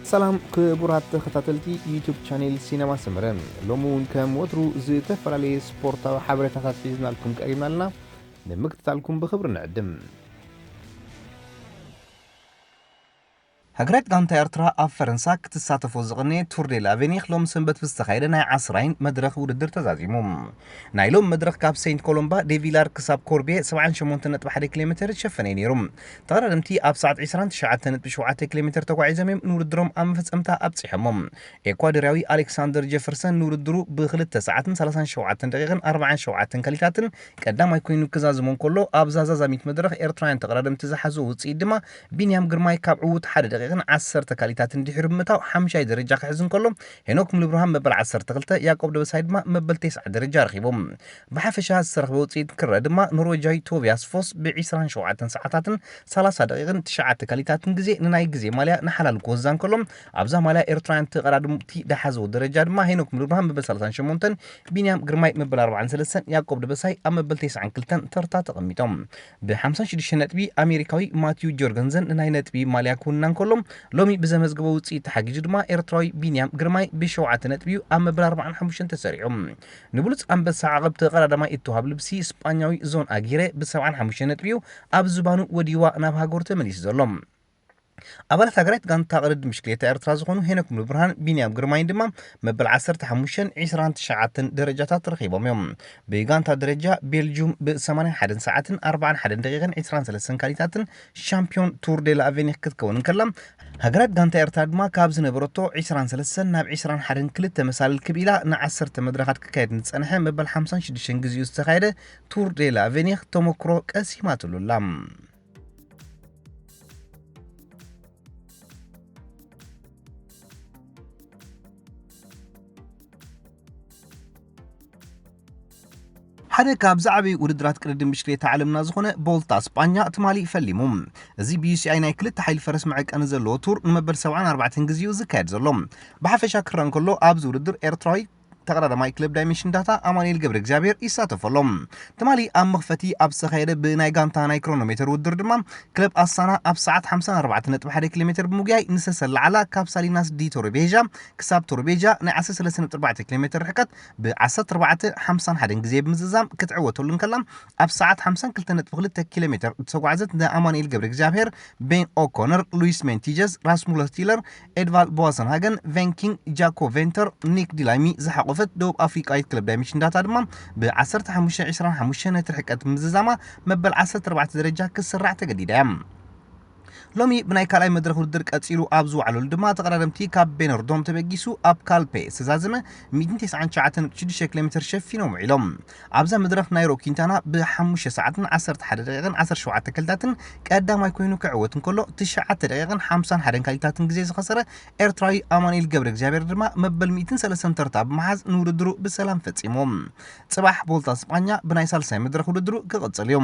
ሰላም ክቡራት ተኸታተልቲ ዩቱብ ቻኔል ሲነማ ሰመረ፣ ሎሚ እውን ከም ወትሩ ዝተፈላለየ ስፖርታዊ ሓበሬታታት ሒዝናልኩም ቀሪብና ኣለና። ንምክትታልኩም ብኽብሪ ንዕድም። ሃገራዊት ጋንታ ኤርትራ ኣብ ፈረንሳ ክትሳተፎ ዝቐነየ ቱር ዴ ላቬኒክ ሎም ሰንበት ብዝተኻየደ ናይ ዓስራይን መድረኽ ውድድር ተዛዚሙ። ናይ ሎም መድረኽ ካብ ሴንት ኮሎምባ ዴቪላር ክሳብ ኮርቤ ሰብዓን ሸሞንተን ነጥቢ ሓደ ኪሎ ሜትር ዝሸፈነ እዩ ነይሩ። ተቐዳደምቲ ኣብ ሰዓት ዕስራን ትሽዓተን ነጥቢ ሸውዓተ ኪሎ ሜትር ተጓዒዞም እዮም ንውድድሮም ኣብ መፈጸምታ ኣብጺሖሞ። ኤኳዶርያዊ ኣሌክሳንደር ጀፈርሰን ንውድድሩ ብክልተ ሰዓትን ሰላሳን ሸውዓተን ደቂቕን ኣርባዓን ሸውዓተን ካሊታትን ቀዳማይ ኮይኑ ክዛዝሞ እንከሎ፣ ኣብዛ ዛዛሚት መድረኽ ኤርትራውያን ተቐዳደምቲ ዝሓዝዎ ውጽኢት ድማ ቢንያም ግርማይ ካብ ዕዉት ሓደ ደቂቕን ዓሰርተ ካሊታትን ድሒሩ ብምእታው ሓምሻይ ደረጃ ክሕዝ እንከሎ፣ ሄኖክ ሙሉብርሃን መበል ዓሰርተ ክልተ፣ ያዕቆብ ደበሳይ ድማ መበል ተስዓ ደረጃ ረኺቦም። ብሓፈሻ ዝተረኽበ ውጽኢት ክረኣ ድማ፣ ኖርዌጃዊ ቶብያስ ፎስ ብዒስራን ሸውዓተን ሰዓታትን ሰላሳ ደቂቕን ትሽዓተ ካሊታትን ግዜ ንናይ ግዜ ማልያ ንሓላሉ ክወዛ እንከሎ፣ ኣብዛ ማልያ ኤርትራውያን ተቐዳደምቲ ዝሓዝዎ ደረጃ ድማ ሄኖክ ሙሉብርሃን መበል ሰላሳን ሸሞንተን፣ ቢንያም ግርማይ መበል ኣርባዓን ሰለስተን፣ ያዕቆብ ደበሳይ ኣብ መበል ተስዓን ክልተን ተርታ ተቐሚጦም። ብሓምሳን ሽዱሽተን ነጥቢ ኣሜሪካዊ ማቲዩ ጆርገንዘን ንናይ ነጥቢ ማልያ ክውንና እንከሎ፣ ሎሚ ብዘመዝገቦ ውጽኢት ተሓጊዙ ድማ ኤርትራዊ ቢንያም ግርማይ ብሸውዓተ ነጥቢ እዩ ኣብ መበል ኣርባዓን ሓሙሽተን ተሰሪዑ። ንብሉጽ ኣንበሳ ዓቐብ ተቐዳዳማይ እተዋህብ ልብሲ ስጳኛዊ ዞን ኣጊረ ብሰብዓን ሓሙሽተን ነጥቢ እዩ ኣብ ዝባኑ ወዲዋ ናብ ሃገሩ ተመሊሱ ዘሎ። ኣባላት ሃገራዊት ጋንታ ቅድድም ብሽክሌታ ኤርትራ ዝኾኑ ሄኖክ ሙሉብርሃን፣ ቢንያም ግርማይን ድማ መበል ዓሰርተ ሓሙሽተን ዒስራን ትሽዓተን ደረጃታት ረኺቦም እዮም። ብጋንታ ደረጃ ቤልጁም ብ ሰማንያን ሓደን ሰዓትን ኣርባዓን ሓደን ደቂቕን ዒስራን ሰለስተን ካሊታትን ሻምፒዮን ቱር ዴ ላቬኒክ ክትከውን እንከላ፣ ሃገራዊት ጋንታ ኤርትራ ድማ ካብ ዝነበረቶ ዒስራን ሰለስተን ናብ ዒስራን ሓደን ክልተ መሳልል ክብ ኢላ ንዓሰርተ መድረኻት ክካየድ ንዝጸንሐ መበል ሓምሳን ሽዱሽተን ግዜኡ ዝተኻየደ ቱር ዴ ላቬኒክ ተመክሮ ቀሲማትሉ ኣላ። ሓደ ካብ ዝዓበዩ ውድድራት ቅድድም ብሽክሌታ ዓለምና ዝኾነ ቦልታ ስጳኛ ትማሊ ፈሊሙ። እዚ ብ ዩ ሲ ኣይ ናይ ክልተ ሓይሊ ፈረስ መዐቀኒ ዘለዎ ቱር ንመበል ሰብዓን ኣርባዕተን ግዜኡ ዝካየድ ዘሎ። ብሓፈሻ ክረአ እንከሎ፣ ኣብዚ ውድድር ኤርትራዊ ተቐዳዳማይ ክለብ ዳይሜንሽን ዳታ ኣማኑኤል ገብረ እግዚኣብሔር ይሳተፈሎም። ትማሊ ኣብ መኽፈቲ ኣብ ዝተኻየደ ብናይ ጋንታ ናይ ክሮኖሜተር ውድድር ድማ፣ ክለብ ኣስታና ኣብ ሰዓት ሓምሳን ኣርባዕተን ነጥቢ ሓደ ኪሎ ሜትር ብምጉያይ ንሰሰላ ዓላ ካብ ሳሊናስ ዲ ቶሮቤጃ ክሳብ ቶሮቤጃ ናይ ዓሰርተ ሰለስተ ነጥቢ ኣርባዕተ ኪሎ ሜትር ርሕቀት ብ ዓሰርተ ኣርባዕተ ሓምሳን ሓደን ግዜ ብምዝዛም ክትዕወተሉ እንከላ፣ ኣብ ሰዓት ሓምሳን ክልተን ነጥቢ ክልተ ኪሎ ሜትር ዝተጓዕዘት ንኣማኑኤል ገብረ እግዚኣብሔር፣ ቤን ኦኮነር፣ ሉዊስ ሜንቲጀስ፣ ራስሙለስ ቲለር፣ ኤድቫል ቦዋሰንሃገን፣ ቬንኪንግ፣ ጃኮ ቬንተር፣ ኒክ ዲላይሚ ዝሓቖፈት ደቡብ ኣፍሪቃዊት ክለብ ዳይሜንሽን ዳታ ድማ ብ ዓሰርተ ሓሙሽተ ዒስራን ሓሙሽተን ነቲ ርሕቀት ብምዝዛማ መበል ዓሰርተ ኣርባዕተ ደረጃ ክትስራዕ ተገዲዳ እያ። ሎሚ ብናይ ካልኣይ መድረኽ ውድድር ቀጺሉ ኣብ ዝወዓለሉ ድማ፣ ተቐዳደምቲ ካብ ቤነርዶም ተበጊሱ ኣብ ካልፔ ዝተዛዘመ ሚእትን ተስዓን ትሽዓተን ነጥቢ ሽዱሽተ ኪሎ ሜትር ሸፊኖም ውዒሎም። ኣብዛ መድረኽ ናይሮ ኪንታና ብሓሙሽተ ሰዓትን ዓሰርተ ሓደ ደቂቕን ዓሰርተ ሸውዓተ ከልታትን ቀዳማይ ኮይኑ ክዕወት እንከሎ፣ ትሽዓተ ደቂቕን ሓምሳን ሓደን ካሊታትን ግዜ ዝኸሰረ ኤርትራዊ ኣማኑኤል ገብረ እግዚኣብሔር ድማ መበል ሚእትን ሰለስተን ተርታ ብምሓዝ ንውድድሩ ብሰላም ፈጺሙ። ጽባሕ ቦልታ ስጳኛ ብናይ ሳልሳይ መድረኽ ውድድሩ ክቕጽል እዩ።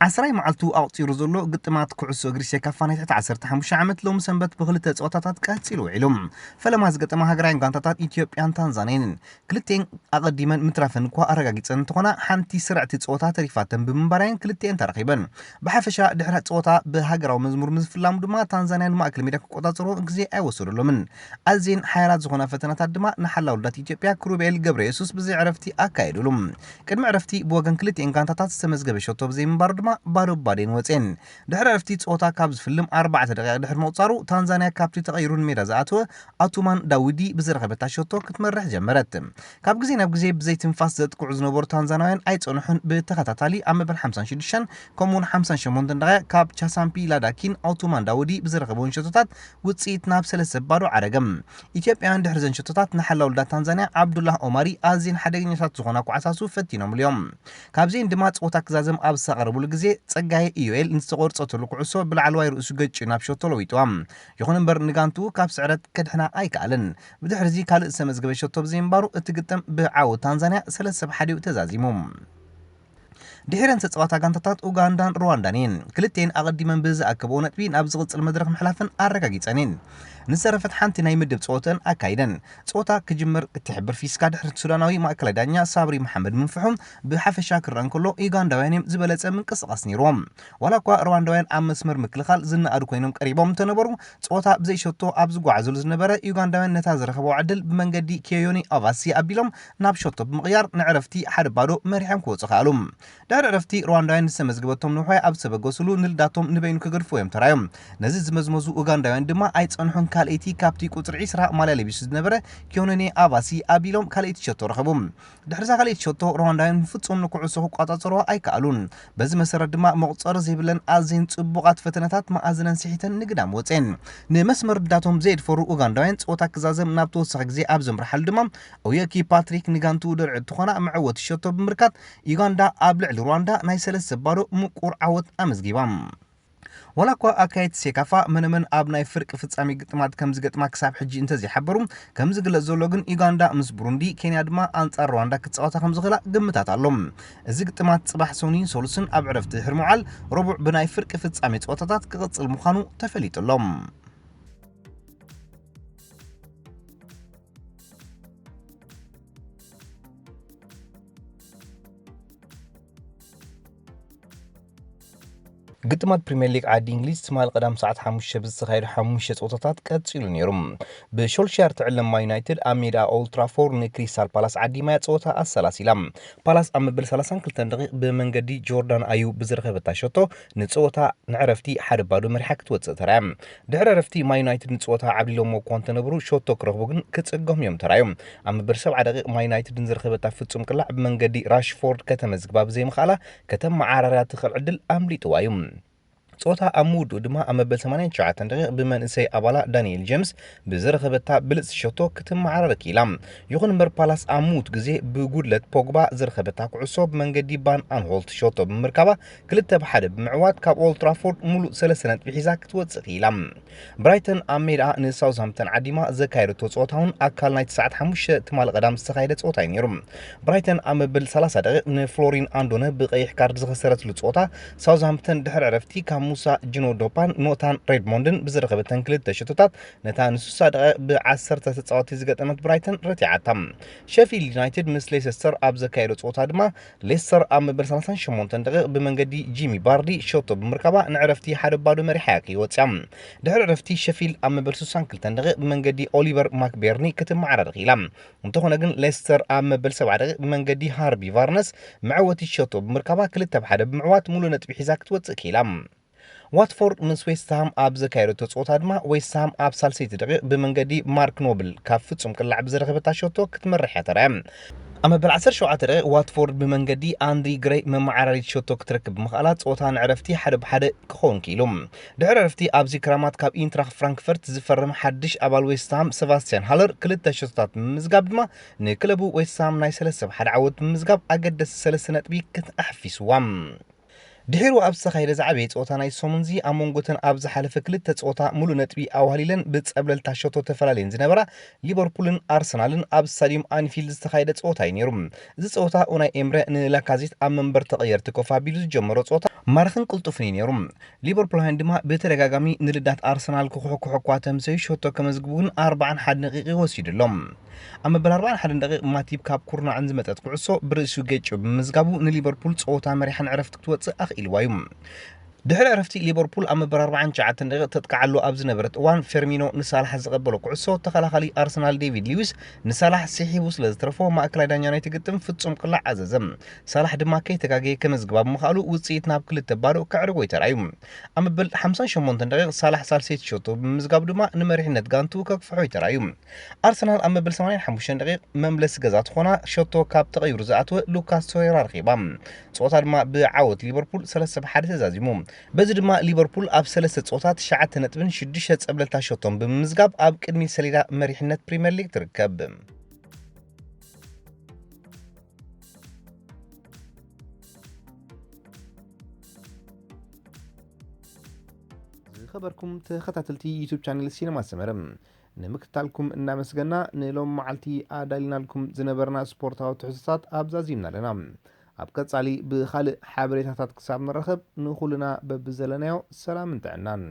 ዓስራይ መዓልቱ ኣቑጺሩ ዘሎ ግጥማት ኩዕሶ እግሪ ሴካፋ ናይ ትሕቲ ዓሰርተ ሓሙሽተ ዓመት ሎም ሰንበት ብኽልተ ጸወታታት ቀጺሉ ውዒሉ። ፈለማ ዝገጠማ ሃገራውያን ጋንታታት ኢትዮጵያን ታንዛንያን ክልቲኤን ኣቐዲመን ምትራፈን እኳ ኣረጋጊጸን እንተኾና፣ ሓንቲ ስርዕቲ ጸወታ ተሪፋተን ብምንባራየን ክልቲኤን ተረኺበን። ብሓፈሻ ድሕሪ ጸወታ ብሃገራዊ መዝሙር ምዝፍላሙ ድማ ታንዛንያ ንማእከል ሜዳ ክቆጻጸሮ ግዜ ኣይወሰደሎምን። ኣዝየን ሓያላት ዝኾና ፈተናታት ድማ ንሓላው ልዳት ኢትዮጵያ ክሩቤል ገብረ የሱስ ብዘይ ዕረፍቲ ኣካየዱሉ። ቅድሚ ዕረፍቲ ብወገን ክልቲኤን ጋንታታት ዝተመዝገበ ሸቶ ብዘይምንባሩ ድማ ባዶ ባዶ እየን ወጺኤን። ድሕሪ ዕረፍቲ ጸወታ ካብ ዝፍልም ኣርባዕተ ደቂቕ ድሕሪ ምቑጻሩ ታንዛንያ ካብቲ ተቐይሩ ንሜዳ ዝኣተወ ኣቱማን ዳውዲ ብዝረኸበታ ሸቶ ክትመርሕ ጀመረት። ካብ ግዜ ናብ ግዜ ብዘይ ትንፋስ ዘጥቅዑ ዝነበሩ ታንዛናውያን ኣይጸንሑን። ብተኸታታሊ ኣብ መበል ሓምሳን ሽዱሽተን ከምኡውን ሓምሳን ሸሞንተን ደቂቕ ካብ ቻሳምፒ ላዳኪን ኣውቶማን ዳውዲ ብዝረኸብዎን ሸቶታት ውጽኢት ናብ ሰለስተ ባዶ ዓረገ። ኢትዮጵያውያን ድሕሪ ዘን ሸቶታት ንሓላው ልዳት ታንዛንያ ዓብዱላህ ኦማሪ ኣዝየን ሓደገኛታት ዝኾና ኳዕሳሱ ፈቲኖምሉ እዮም። ካብዚኤን ድማ ጸወታ ክዛዘም ኣብ ዝተቐረብሉ ግዜ ጸጋየ ኢዮኤል ንዝተቖርጸትሉ ኩዕሶ ብላዕለዋይ ርእሱ ገጭ ናብ ሸቶ ለዊጥዋ። ይኹን እምበር ንጋንትኡ ካብ ስዕረት ከድሕና ኣይከኣለን። ብድሕሪዚ ካልእ ዝተመዝገበ ሸቶ ብዘይምንባሩ እቲ ግጥም ብዓወት ታንዛንያ ሰለስተ ብ ሓደ እዩ ተዛዚሙ። ድሒረን ዝተጻወታ ጋንታታት ኡጋንዳን ሩዋንዳን እየን። ክልቲኤን ኣቐዲመን ብዝኣከብኦ ነጥቢ ናብ ዝቕጽል መድረኽ ምሕላፈን ኣረጋጊጸን እየን። ንዝተረፈት ሓንቲ ናይ ምድብ ጸወተን ኣካይደን። ጸወታ ክጅምር እትሕብር ፊስካ ድሕሪ ሱዳናዊ ማእከላይ ዳኛ ሳብሪ መሓመድ ምንፍሑ ብሓፈሻ ክረአ እንከሎ፣ ዩጋንዳውያን እዮም ዝበለጸ ምንቅስቓስ ነይርዎም። ዋላ እኳ ሩዋንዳውያን ኣብ መስመር ምክልኻል ዝነኣዱ ኮይኖም ቀሪቦም እንተነበሩ፣ ጸወታ ብዘይ ሸቶ ኣብ ዝጓዓዘሉ ዝነበረ፣ ዩጋንዳውያን ነታ ዝረኸብዋ ዕድል ብመንገዲ ኪዮዮኒ ኣቫሲ ኣቢሎም ናብ ሸቶ ብምቕያር ንዕረፍቲ ሓደ ባዶ መሪሖም ክወጹ ከኣሉ። ድሕሪ ዕረፍቲ፣ ሩዋንዳውያን ዝተመዝገበቶም ንውሓይ ኣብ ዝተበገስሉ፣ ንልዳቶም ንበይኑ ክገድፍዎ እዮም ተራዮም። ነዚ ዝመዝመዙ ኡጋንዳውያን ድማ ኣይጸንሑን፣ ካልኣይቲ ካብቲ ቁጽሪ ዒስራ ማልያ ለቢሱ ዝነበረ ኪዮኖኔ ኣቫሲ ኣቢሎም ካልኣይቲ ሸቶ ረኸቡ። ድሕሪዛ ካልኣይቲ ሸቶ፣ ሩዋንዳውያን ፍጹም ንኩዕሶ ክቋጻጸርዋ ኣይከኣሉን። በዚ መሰረት ድማ መቑጸሪ ዘይብለን ኣዝየን ጽቡቓት ፈተነታት መኣዝነን ስሒተን ንግዳም ወጸን። ንመስመር ልዳቶም ዘየድፈሩ ኡጋንዳውያን ጸወታ ክዛዘም ናብ ተወሳኺ ግዜ ኣብ ዘምርሓሉ ድማ፣ ኦየኪ ፓትሪክ ንጋንትኡ ደርዒ እንትኾና መዐወቲ ሸቶ ብምርካት፣ ዩጋንዳ ኣብ ልዕሊ ሩዋንዳ ናይ ሰለስተ ባዶ ምቁር ዓወት ኣመዝጊባ። ዋላ እኳ ኣካየድቲ ሴካፋ መነመን ኣብ ናይ ፍርቂ ፍጻሜ ግጥማት ከም ዝገጥማ ክሳብ ሕጂ እንተዘይሓበሩ፣ ከም ዝግለጽ ዘሎ ግን ዩጋንዳ ምስ ብሩንዲ፣ ኬንያ ድማ ኣንጻር ሩዋንዳ ክጻወታ ከም ዝኽእላ ግምታት ኣሎ። እዚ ግጥማት ጽባሕ ሰኑይን ሰሉስን ኣብ ዕረፍቲ ድሕሪ ምውዓል፣ ረቡዕ ብናይ ፍርቂ ፍጻሜ ጸወታታት ክቕጽል ምዃኑ ተፈሊጡ ኣሎ። ግጥማት ፕሪምየር ሊግ ዓዲ እንግሊዝ ትማሊ ቀዳም ሰዓት ሓሙሽተ ብዝተኻየዱ ሓሙሽተ ጸወታታት ቀጺሉ ነይሩ። ብሾልሻየር ትዕለም ማን ዩናይትድ ኣብ ሜዳ ኦልድ ትራፎርድ ንክሪስታል ፓላስ ዓዲማያ ጸወታ ኣሰላሲላ። ፓላስ ኣብ መበል ሰላሳን ክልተን ደቂቕ ብመንገዲ ጆርዳን ኣዩ ብዝረኸበታ ሸቶ ንጸወታ ንዕረፍቲ ሓደ ባዶ መሪሓ ክትወጽእ ተራያ። ድሕሪ ዕረፍቲ ማን ዩናይትድ ንጸወታ ዓብሊሎሞ እኳ እንተነበሩ፣ ሸቶ ክረኽቡ ግን ክጽገሙ እዮም ተራዮም። ኣብ መበል ሰብዓ ደቂቕ ማን ዩናይትድ ንዝረኸበታ ፍጹም ቅላዕ ብመንገዲ ራሽፎርድ ከተመዝግባ ብዘይምኽኣላ፣ ከተመዓራርያ ትኽእል ዕድል ኣምሊጥዋ እዩ። ጸወታ ኣብ ምውድኡ ድማ ኣብ መበል ሰማንያን ትሽዓተን ደቂቕ ብመንእሰይ ኣባላ ዳንኤል ጀምስ ብዝረኸበታ ብልጽቲ ሸቶ ክትመዓራረ ክኢላ። ይኹን እምበር ፓላስ ኣብ ምዉት ግዜ ብጉድለት ፖግባ ዝረኸበታ ኩዕሶ ብመንገዲ ቫን ኣንሆልት ሸቶ ብምርካባ ክልተ ብ ሓደ ብምዕዋት ካብ ኦልድ ትራፎርድ ሙሉእ ሰለስተ ነጥቢ ሒዛ ክትወጽእ ክኢላ። ብራይተን ኣብ ሜዳ ንሳውዝሃምፕተን ዓዲማ ዘካየደቶ ጸወታ እውን ኣካል ናይቲ ሰዓት ሓሙሽተ ትማሊ ቀዳም ዝተኻየደ ጸወታ እዩ ነይሩ። ብራይተን ኣብ መበል ሰላሳ ደቂቕ ንፍሎሪን ኣንዶነ ብቐይሕ ካርድ ዝኸሰረትሉ ጸወታ፣ ሳውዝሃምፕተን ድሕሪ ዕረፍቲ ካብ ሙሳ ጂኖዶፓን ኖታን ሬድሞንድን ብዝረኸበተን ክልተ ሸቶታት ነታ ንስሳ ደቂቕ ብዓሰርተ ተጻወትቲ ዝገጠመት ብራይተን ረቲዓታ። ሸፊልድ ዩናይትድ ምስ ሌሰስተር ኣብ ዘካየዶ ጸወታ ድማ፣ ሌስተር ኣብ መበል ሰላሳን ሸሞንተን ደቂቕ ብመንገዲ ጂሚ ቫርዲ ሸቶ ብምርካባ ንዕረፍቲ ሓደ ባዶ መሪሓያ ክይወጽያ። ድሕሪ ዕረፍቲ ሸፊልድ ኣብ መበል ስሳን ክልተን ደቂቕ ብመንገዲ ኦሊቨር ማክቤርኒ ክትመዓራሪ ክኢላ። እንተኾነ ግን ሌስተር ኣብ መበል ሰብዓ ደቂቕ ብመንገዲ ሃርቢ ቫርነስ መዐወቲ ሸቶ ብምርካባ ክልተ ብ ሓደ ብምዕዋት ሙሉእ ነጥቢ ሒዛ ክትወጽእ ክኢላ። ዋትፎርድ ምስ ዌስትሃም ኣብ ዘካየደቶ ጸወታ ድማ ዌስትሃም ኣብ ሳልሰይቲ ደቂቕ ብመንገዲ ማርክ ኖብል ካብ ፍጹም ቅላዕ ብዝረኸበታ ሸቶ ክትመርሕ እያ ተራእያ። ኣብ መበል ዓሰርተ ሸውዓተ ደቂቕ ዋትፎርድ ብመንገዲ ኣንድሪ ግረይ መመዓራሪት ሸቶ ክትረክብ ብምኽኣላ ጸወታ ንዕረፍቲ ሓደ ብ ሓደ ክኸውን ክኢሉ። ድሕሪ ዕረፍቲ ኣብዚ ክራማት ካብ ኢንትራኽ ፍራንክፈርት ዝፈረመ ሓድሽ ኣባል ዌስትሃም ሰባስቲያን ሃለር ክልተ ሸቶታት ብምምዝጋብ ድማ ንክለቡ ዌስትሃም ናይ ሰለስተ ብ ሓደ ዓወት ብምምዝጋብ ኣገደሲ ሰለስተ ነጥቢ ኣሕፊስዋ። ድሒሩ ኣብ ዝተኻየደ ዝዓበየ ጸወታ ናይ ሰሙንዚ ኣብ መንጎተን ኣብ ዝሓለፈ ክልተ ጸወታ ሙሉእ ነጥቢ ኣዋህሊለን ብጸብለልታ ሸቶ ተፈላለየን ዝነበራ ሊቨርፑልን ኣርሰናልን ኣብ ስታዲየም ኣንፊልድ ዝተኻየደ ጸወታ እዩ ነይሩ። እዚ ጸወታ ኡናይ ኤምረ ንላካዜት ኣብ መንበር ተቐየርቲ ኮፍ ኣቢሉ ዝጀመሮ ጸወታ ማራኽን ቅልጡፍን እዩ ነይሩ። ሊቨርፑላውያን ድማ ብተደጋጋሚ ንልዳት ኣርሰናል ክኹሕኩሑ እኳ ተምሰዩ ሸቶ ከመዝግቡ ግን ኣርብዓን ሓደን ደቂቕ ወሲዱ ኣሎ። ኣብ መበል ኣርብዓን ሓደን ደቂቕ ማቲብ ካብ ኩርናዕን ዝመጸት ኩዕሶ ብርእሱ ገጭ ብምምዝጋቡ ንሊቨርፑል ጸወታ መሪሓ ንዕረፍቲ ክትወጽእ ኣኽኢልዋ እዩ። ድሕሪ ዕረፍቲ ሊቨርፑል ኣብ መበል ኣርብዓን ትሽዓተን ደቂቕ ተጥቅዓሉ ኣብ ዝነበረት እዋን ፌርሚኖ ንሳላሕ ዝቐበሎ ኩዕሶ ተኸላኻሊ ኣርሰናል ዴቪድ ሊዊስ ንሳላሕ ስሒቡ ስለ ዝተረፎ ማእከላይ ዳኛ ናይቲ ግጥም ፍጹም ቅላዕ ኣዘዘ። ሳላሕ ድማ ከይተጋገየ ከመዝግባ ብምኽኣሉ ውጽኢት ናብ ክልተ ባዶ ከዕርጎ እዩ ተራእዩ። ኣብ መበል ሓምሳን ሸሞንተን ደቂቕ ሳላሕ ሳልሰይቲ ሸቶ ብምምዝጋቡ ድማ ንመሪሕነት ጋንቱ ከግፍሖ እዩ ተራእዩ። ኣርሰናል ኣብ መበል ሰማንያን ሓሙሽተን ደቂቕ መምለሲ ገዛ ትኾና ሸቶ ካብ ተቐይሩ ዝኣተወ ሉካስ ቶሬራ ረኺባ። ጸወታ ድማ ብዓወት ሊቨርፑል ሰለስተ ብ ሓደ ተዛዚሙ። በዚ ድማ ሊቨርፑል ኣብ ሰለስተ ጸወታ ትሽዓተ ነጥብን ሽዱሽተ ጸብለልታ ሸቶን ብምምዝጋብ ኣብ ቅድሚት ሰሌዳ መሪሕነት ፕሪምየር ሊግ ትርከብ። ዝኸበርኩም ተኸታተልቲ ዩቱብ ቻነል ሲነማ ሰመረ፣ ንምክትታልኩም እናመስገና፣ ንሎም መዓልቲ ኣዳሊናልኩም ዝነበርና ስፖርታዊ ትሕዝቶታት ኣብዛዚምና ኣለና። ኣብ ቀጻሊ ብኻልእ ሓበሬታታት ክሳብ ንራኸብ፣ ንኹልና በብዘለናዮ ሰላምን ጥዕናን።